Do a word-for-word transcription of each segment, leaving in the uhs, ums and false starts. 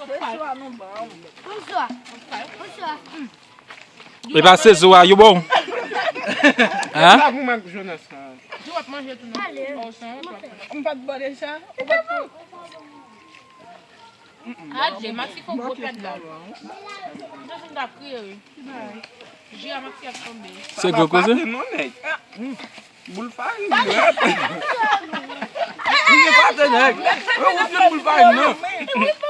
Bonswa. Bonswa. Bonswa. E pa se zo a yo bon. Hein? Sa pou m ak Jonas la. Di w ap manje tou non. Ale. M pa t bò deja. Ou pa t tou. Adje, Maxi fè yon gwo pèd la. Jonas ta kriye wi. Ji a Maxi ap tonbe. Se gwo koze? Sa pa pase non nèg. Boul farin, wi. Li gen pate nèg. Mwen ou vye boul farin non.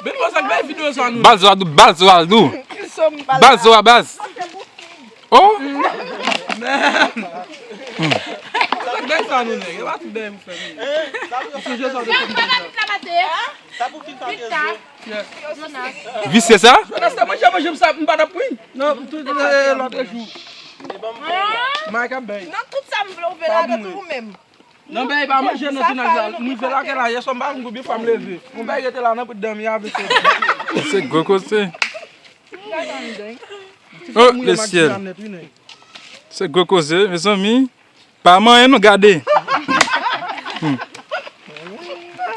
Ben bon sa bay videyo sa nou. Baz wa dou, baz wa dou. Baz wa baz. Oh. Sa bay sa nou nèg. E pa ti bay ou fè nou. Ou sonje sa ou te fè m deja. Sa pou ki sa. Visye sa? Jonas te manje manje m sa m pa t ap pri. Non, tout lòt jou. Mike ap bay. Nan tout sa m vle ou vle lage tou ou menm. Non, bay pa manje nan tounaj la. M rive lakay la yè swa m pa konn konbyen fwa m leve. Yon bay rete la nan pou dòmi avè se. Se gwo koze. Oh le syèl. Se gwo koze, mezanmi. Pa manyen non, gade.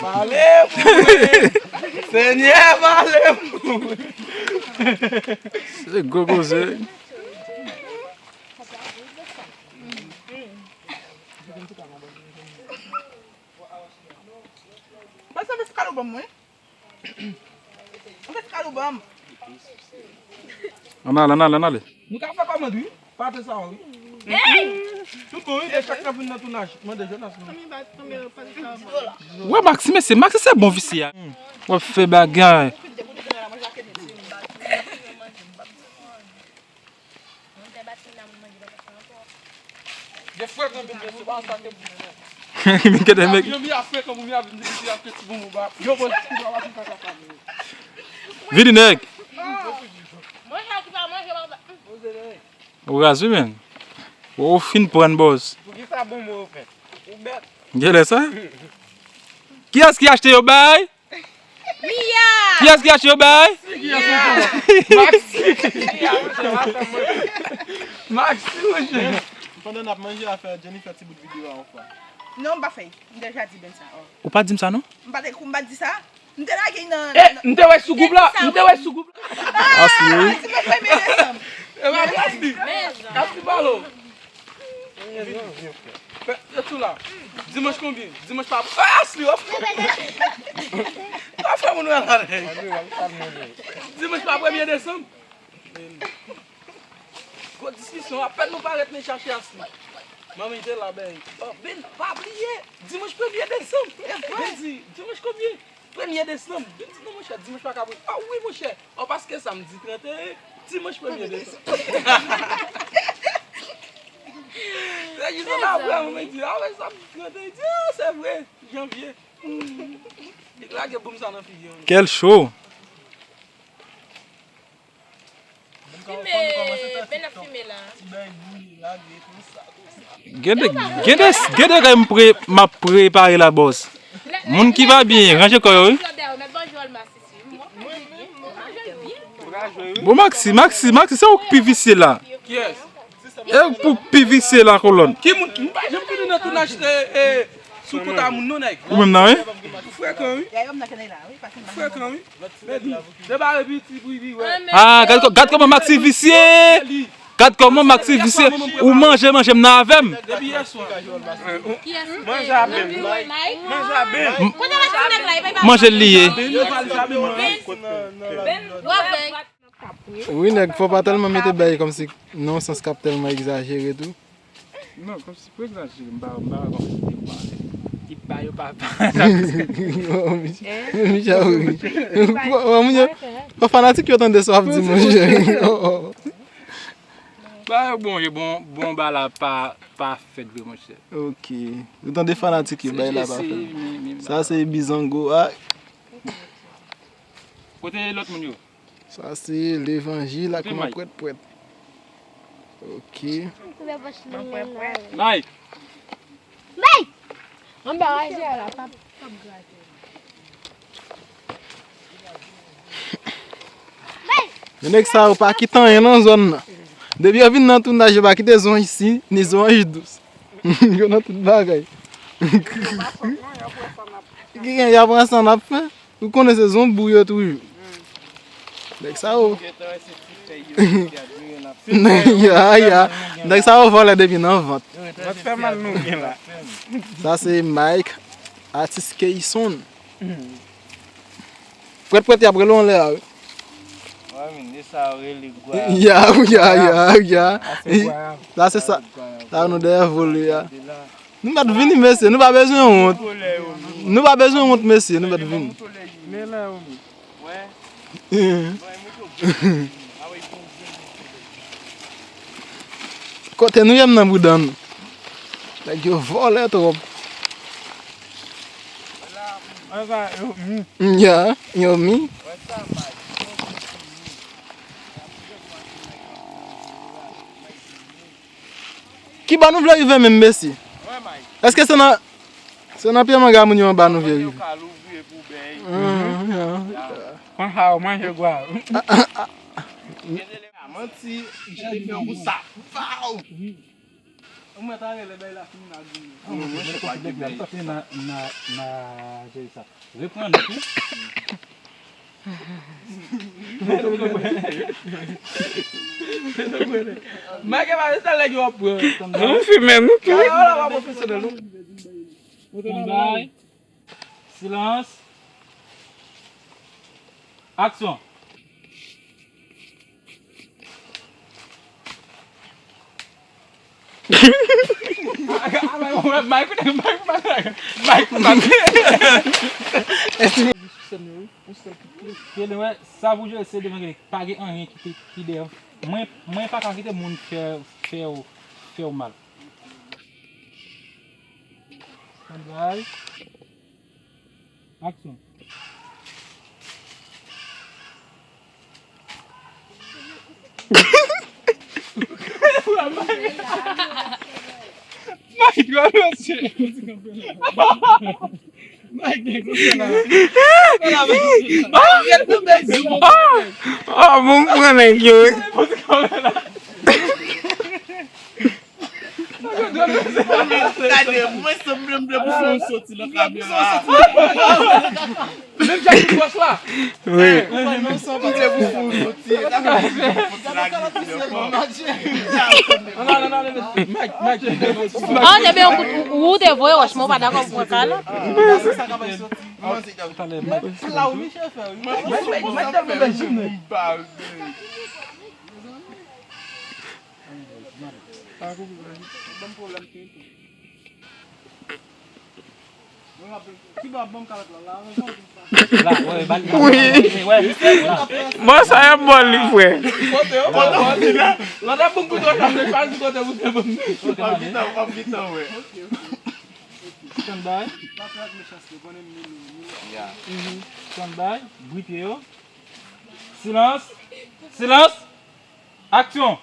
Pale pou mwen. Senyè, pale pou mwen. Se gwo koze. Pase meskalo ban mwen. Ou fè ti kado ban m. Ann ale, ann ale, ann ale. Nou ka fè kòmand wi. Pate sa wi. Tout bon wi, de chak nan vin nan tounaj. Mande Jonas non. Wè Maxi, mesye, Maxi se bon visye a. W ap fè bagay. Gen frekan vin gen sou pa sa ke pou mwen. Gen de nèg. Yo mi a frekan pou mi a vin di ki a fè ti bonbon ba. Yo bon ti bonbon ba ti kaka sa. Vini nèg. Mwen sa ki pa manje papa. Ou raz wi men. Ou fin pran bòz. Pou ki sa bonbon yo fè? Ou bèt. Genlè sa? Kiyès ki achte yo bay? Mia! Kiyès ki achte yo bay? Maxi. Maxi, monchè. Pandan n ap manje a fè Jenny fè ti bout videyo a yon fwa. Non, m pa fè. M deja di Ben sa. Oh. Ou pa di m sa non? M pa te kou m pa di sa. M te lage nan. Eh, m te wè sou gwoup la. M te wè sou gwoup la. Asli wi. Ti mwen premye desanm. E pa Asli. Asli palo. Yo tou la. Dimanch konbyen? Dimanch pa. Ah, Asli, w ap fè. W ap fè moun wè la. Dimanch pa premye desanm. Gwo diskisyon, apèn nou parèt men chache Asli. Manmi te la, ben. Oh, Ben, pa bliye. Dimanch premye desanm. Ben di, dimanch konbyen? Premye desanm. Ben di, non, monchè, dimanch pa ka premye. Ah wi, monchè. Oh, paske samdi trannteyen, dimanch premye desanm. Se jis yon apre, mwen di, ah, wi, samdi trannteyen. Di, ah, se vre, janvye. Li lage boum sa nan figi an. Quel show! Fime, Ben ap fime la. Gen de, gen de, gen de bagay m pre, m ap prepare la, bòs. Moun ki pa byen, ranje kò yo, wi. Bon, Maxi, Maxi, Maxi, se ou k pi visye la. Kiyès? E ou k pi visye la, kolòn. Ki moun? M pa janm vini nan tounaj, eh, eh, sou kont a moun, non, nèg. Ou menm nan, wi? Ou frekan, wi. Ou frekan, wi. Medi, debare piti pou li wè. Ah, gad kò-, gad kòman Maxi visye. Gad kòman Maxi visye. Ou manje, manje m nan avè m. Depi yè swa. Manje a Ben. Manje a Ben. Manje l li ye. Wi, nèg, fò pa tèlman mete bagay kòmsi nan yon sans k ap tèlman egzajere tou. Non, kòmsi pou egzajere, m pa, m pa wè kòmsi te pale. Ti pa yo pa pale. Micha, wi. Fò fanatik yo tande sa w ap di, monchè. Ba yo bon, bon, bon, ba la pa, pa fèt vre, monchè. Ok. Ou tande fanatik yo, bay la pa fèt. Sa se bizango a. Kote lòt moun yo? Sa se levanjil ak manpwètpwèt. Ok. Mike. Mike! Anba raje a la, p ap, p ap grate. Men nèg sa yo pa kite anyen nan zòn nan. Depi yo vin nan tounaj, yo pa kite zonj si, ni zonj dous. Yo nan tout bagay. Ki gen, y ap pran san n ap fè. Ou konnen se zonbou yo toujou. Nèg sa yo. Ya, ya. Nèg sa yo vòlè depi nan vant. Vant fè mal nou gen la. Sa se Mike, atis Keyson. Prèt, prèt, y ap rele w anlè a, wi. Wè, men, de sa yo rele gwa. Ya, ya, ya, ya. Sa se sa. Sa nou dèyè vole a. Nou mèt vini, mesye, nou pa bezwen wont. Nou pa bezwen wont, mesye, nou mèt vini. Men la, yo. Kote nou ye m nan bouda nou? Nèg yo vòlè twòp. Ya, yo mi. Ki bò nou vle rive menm, mesye? Èske se nan, se nan pye manga moun yo anba nou vle rive? Konn sa yo manje gwa. Manti, Michel te fè yon kou sa. Pow! Ou mèt arele bay la fin nan goumen. Mwen se pa gen bèy. Nan, nan, nan jere sa. Reprann tou. Mike pa se sèl nèg yo ap pran. Nou fimen nou tou. Kaya la pa pwofesyonèl non. Stand by. Silans. Aksyon. Sa pou jwe se devan gen pa gen anyen ki te ki dèyè. Mwen mwen pa ka kite moun fè fè w fè w fè w mal. Stand by. Aksyon. Mike, yo mesye. Mike, nèg, konsa la. Ah, bon, m pran nèg yo. Gade, mwen sanble m vle pou fè yon soti nan kamera. Menm jan ki pwòch la. Wi. Mwen sanble pou fè yon soti. Non, non, non, non, non. Mike, Mike. Ah, te byen, ou, ou te voye wòch, mwen pa dakò pou pran sa, non. Talè, Mike. Mike, Mike, Mike, Mike. Ban m pwoblèm tou. Ki bò ap ban m kalòt la, la, la, la. Wi. Bon, sa y ap ba w li, frè. Kote yo, kote yo. Lòt ap ban m kote yo, pa di kote pou te ban m. Stand by. Stand by. Bri pye yo. Silans. Silans. Aksyon.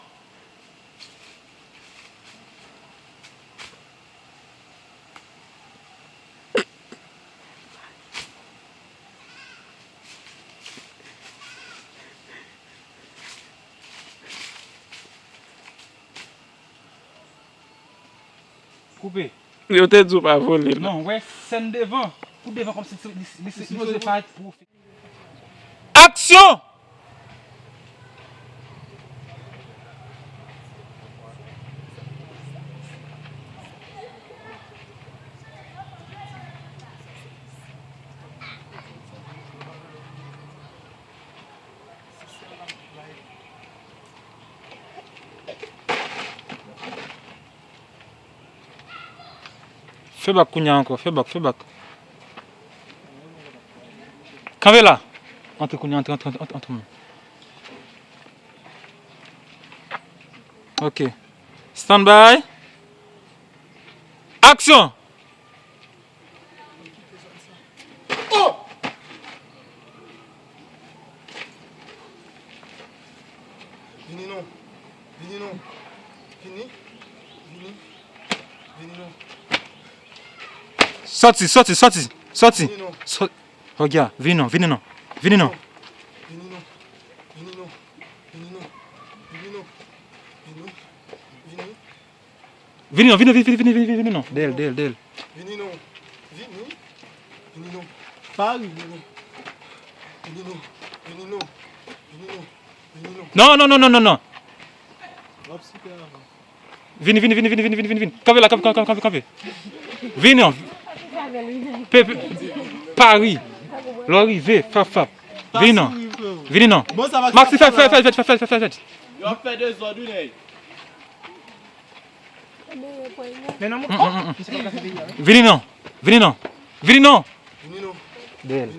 Koupe. Yo te di w pa vole, non. Non, wè sèn devan. Pou devan kòmsi li, li, li sipoze parèt pwofesyonèl. Aksyon! Fè bak kounye a ankò, fè bak, fè bak. Kanpe la. Antre kounye a, antre, antre, antre, antre. Ok. Stand by. Aksyon! Oh! Vini non. Vini non. Vini. Vini. Vini non. Sòti, sòti, sòti, sòti. Vini non. Sò-, Roger, vini non, vini non. Vini non. Vini non. Vini non. Vini non. Vini non. Vini. Vini. Vini non, vini, vini, vini, vini, vini non. Dèyè l, dèyè l, dèyè l. Vini non. Vini. Vini non. Pa rive non. Vini non. Vini non. Non, non, non, non, non, non. Vini, vini, vini, vini, vini, vini, vini, vini. Kanpe la, kanpe, kanpe, kanpe, kanpe. Vini, non. Pe, pe, pari. Lè w rive, fap, fap. Vini, non. Vini, non. Maxi, fè, fè, fè, fè, fè, fè, fè, fè. Yo ap fè dezòd, wi, nèg. Men nan mouton. Vini non. Vini non. Vini non. Vini non. Dèyè l.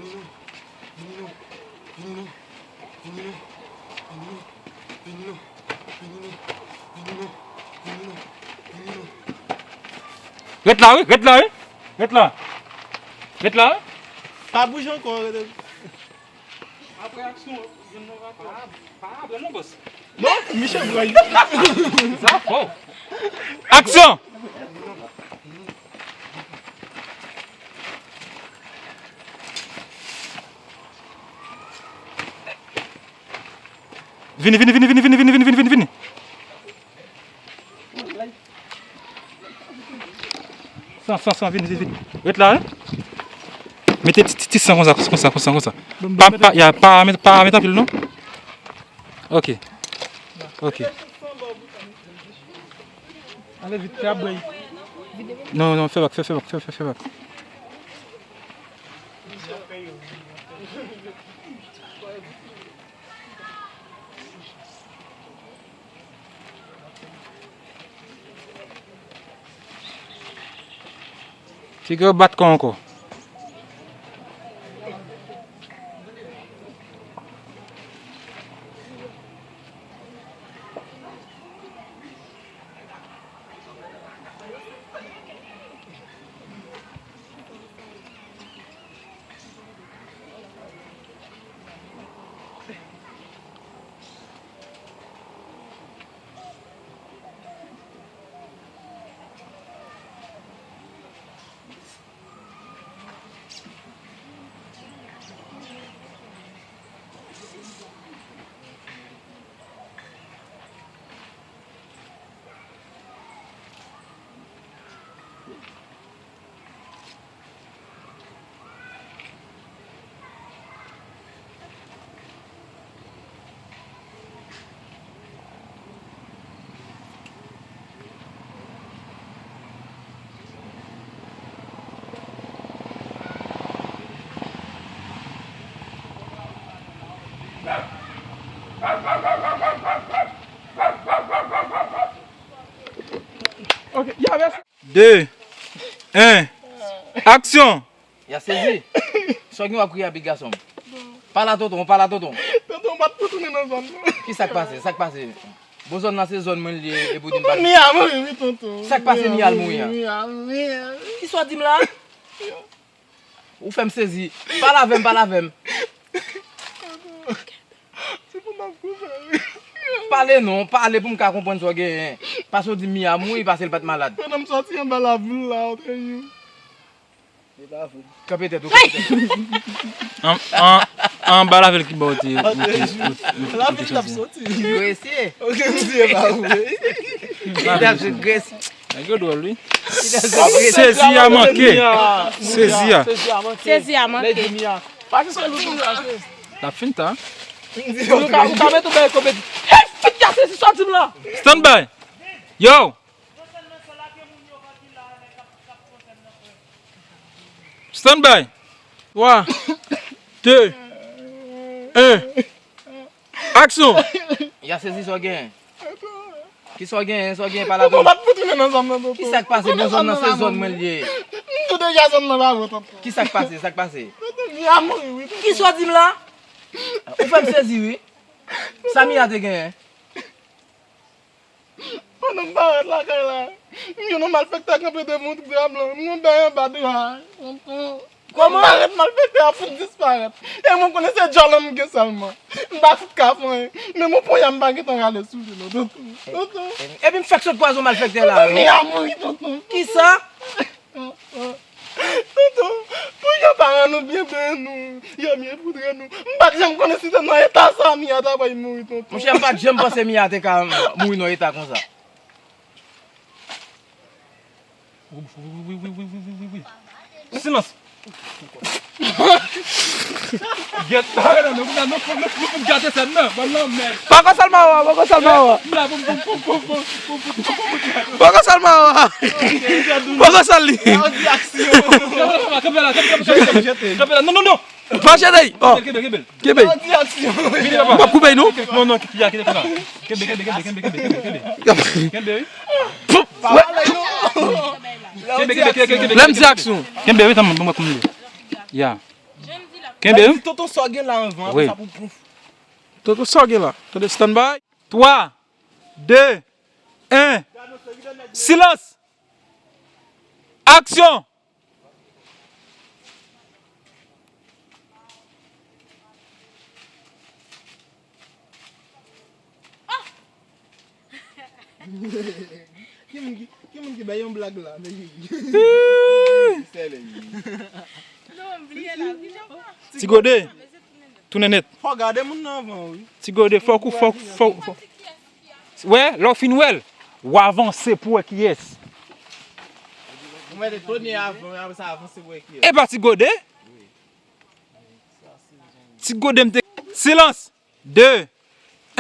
Ret la, wi. Ret la, wi. Ret la. Ret la, wi. Pa bouje ankò, rete. Apre aksyon, jwenn nan rapò. Pa, pa apre non, bòs. Non, Michel Roy. Sa fò. Aksyon! Vini, vini, vini, vini. San, san, san, vini, vini, vini. Ret la, wi. Mete ti, ti, ti san konsa, konsa, konsa, konsa. Pa, pa, ya, pa met, pa met anpil, non. Ok. Ok. Ale vit, fè ap bwè. Non, non, fè bak, fè, fè bak, fè, fè, fè bak. Ti gè bat kò ankò. Ok, ya, mèsi. De, en, aksyon! Ya sezi. Sa w gen w ap kriye a, pitit gason m? Pale a tonton, pale a tonton. Tonton, m pa t pou tounen nan zòn nan. Ki sa k pase? Sa k pase? Bon, zòn nan se zòn mwen l ye, epi w di m pale. Tonton, Mia mouri, wi, tonton. Sa k pase, Mia al mouri a? Mia, Mia. Ki sa w di m la? Ou fè m sezi. Pale avè m, pale avè m. Tonton, se pou m ap kouvè, wi. Pale non, pale pou m ka konprann sa w genyen. Pase w di Mia mouri, pase l pa t malad. Pandan m sòti anba lavil la, w te di. Kanpe tèt ou, kanpe tèt ou. An, an, anba lavil ki bò w te, ou te, ou te, ou te sòti? Gresye. Ok, m di e pa vre. Li t ap jwe gresye. Nèg yo dwòl, wi. Li t ap jwe gresye. Sezi a manke. Sezi a. Sezi a manke. L ap fin ta. Ou ka, ou ka mete w bay komedi. Ey, fit ka sezi, sòti m la. Stand by. Yo! Stand by! Twa, de, en, aksyon! Ya sezi, sa w genyen? Ki sa w genyen, sa w genyen, pale a tonton. Tonton, pa t pou tounen nan zòn nan, tonton. Ki sa k pase? Bon, zòn nan se zòn mwen l ye. M di w deja zòn nan pa bon, tonton. Ki sa k pase, sa k pase? Tonton, Mia mouri, wi, tonton. Ki sa w di m la? Ou fè m sezi, wi. Sa Mia te genyen? Pandan m parèt lakay la, m jwenn yon malfektè kanpe devan yon trou dra blan. M gon bèy anba dra a. Kòman? M parèt, malfektè a fout disparèt. E mwen konnen se djòl an m gen sèlman. M pa fout ka fè anyen. Menm yon ponya m pa gentan rale sou li non, tonton. Tonton. Epi m fèk sot kwaze yon malfektè la, wi. Tonton, Mia mouri, tonton. Kisa? Tonton, pou yo paran nou byen benyen nou, yo byen poudre nou. M pa t janm konnen si se nan eta sa Mia ta pral mouri, tonton. Monchè, m pa t janm panse Mia te ka mouri nan eta konsa. Wi, wi, wi. Silans! Gèt la, non, non, non, non, non, gate sèn nan, ban lanmèd. Poko Salmawa, poko Salmawa. La, pou, pou, pou. Poko Salmawa. Poko Sal li. Kanpe la, kanpe la, kanpe la, kanpe la, non, non, non. Mache dey. Oh. Kenbe, kenbe. Kenbe. M ap koupe nou. Non, non, kite, kite, kite. Kenbe, kenbe, kenbe, kenbe, kenbe, kenbe, kenbe. Kenbe, wi. Kenbe, kenbe, kenbe, kenbe. Lè m di aksyon. Kenbe, wi, tann, mwen, mwen, mwen. Ya. Kenbe, wi. Tonton, sa w gen la anvan, apre sa pou pouf. Tonton, sa w gen la? Tande, stand by. Twa, de, en. Silans! Aksyon! Ki moun ki, ki moun ki bay yon blag la? Men ki, sèlè. Ti Gode, tounen nèt. Fò gade moun nan anvan, wi. Ti Gode, fòk ou, fòk, fòk, fòk. Wè, lè w fin wè l, w avanse pou wè kiyès. Ou mete Tony avan, apre sa avanse pou wè kiyès. Epa Ti Gode? Ti Gode m te. Silans! De,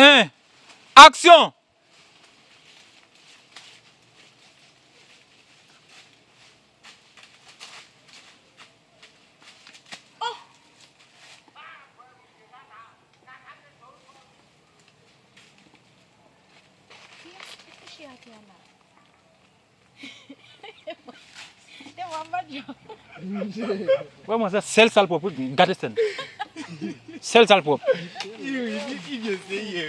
en, aksyon! Kiyès ki kouche atè a la? E w ap bat yo. Wè, mwen, se sèl sa l pwòp, wi, gate sèn. Sèl sa l pwòp.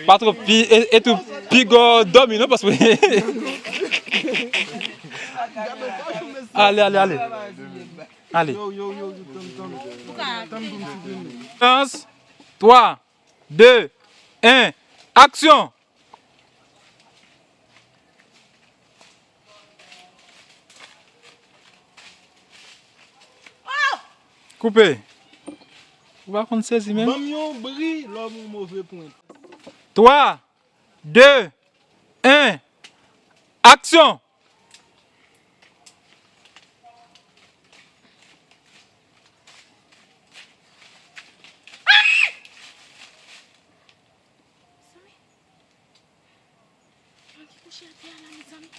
Pa twò, pi, e, e tou, piga w dòmi, non, paske. Ale, ale, ale. Ale. Silans. Twa, de, en, aksyon! Koupe. Ou pa konn sezi menm? Ban m yon bri lè w move pwent. Twa, de, en, aksyon! Mezanmi, ki moun ki kouche atè a la, mezanmi?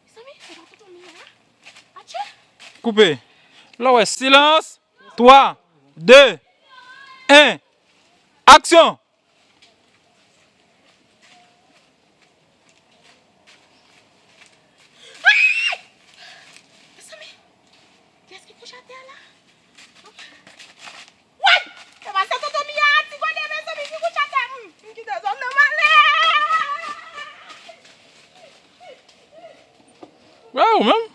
Mezanmi, se pa tonton Mila a? Atchè! Koupe. Lè w wè, silans. Twa, de, en, aksyon! Mezanmi, kiyès ki kouche atè a la? Woy! Se pa se tonton Mia a, Ti Gode, mezanmi, ki kouche atè a. M, m kite zòn nan, m ale! Wè, ou menm?